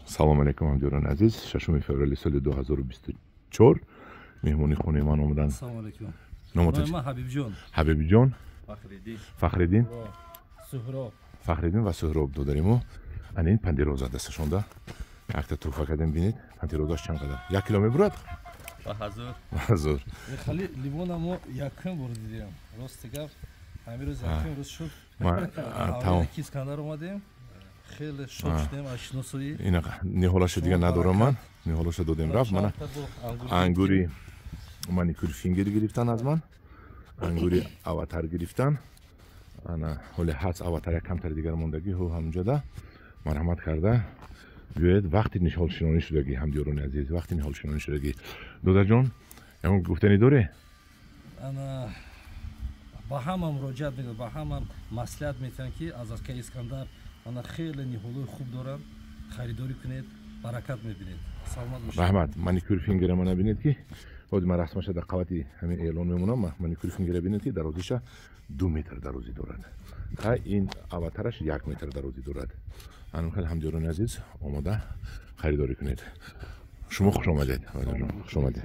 Салом алейкум, ҳамдиёрони азиз. 6 феврали соли 2024 меҳмони хонаи ман омаданд. Ассалому алейкум. Номатон? Ман Ҳабибҷон. Ҳабибҷон. Фахриддин. Фахриддин. Суҳроб. Фахриддин ва Суҳроб додари мо. Ана ин пандироза дасташонда. Якта туҳфа кардем, бинед. Пандирозаш чанд қадар? 1 кило мебурад? Ба ҳазур. Ҳазур. Хали лимона мо якум бор дидем. Рости гап, ҳамин рӯз якум рӯз шуд. Тамом. Ки Искандар омадем. Хеле шод шудем аз шиносоӣ. Ина ниҳолашо дига надорам ман. Ниҳолашо додем, рафт. Мана ангури маникюр фингер гирифтан аз ман. Ангури Аватар гирифтан. Ана ҳоле ҳаст Аватар, як камтари дигар мондагӣ ҳу ҳамҷода. Марҳамат карда биёед, вақти ниҳолшинонӣ шудагӣ, ҳамдиёрони азиз, вақти ниҳолшинонӣ шудагӣ. Додарҷон, ягон гуфтанӣ дорӣ? Ана ба ҳама муроҷиат мекунам, ба ҳама маслиҳат метиҳам, ки аз ака Искандар ана хеле ниҳолҳои хуб доранд, харидорӣ кунед, баракат мебинед. Саломат бошед. Раҳмат. Маникюр фингера мана бинед, ки ҳозир ман расмаша дар қавати ҳамин эълон мемонам. Маникюр фингера бинед, ки дарозиша 2 метр дарозӣ дорад. Ха, ин Аватараш 1 метр дарозӣ дорад. Анам хеле, ҳамдиёрони азиз, омода харидорӣ кунед. Шумо хуш омадед, хуш омадед.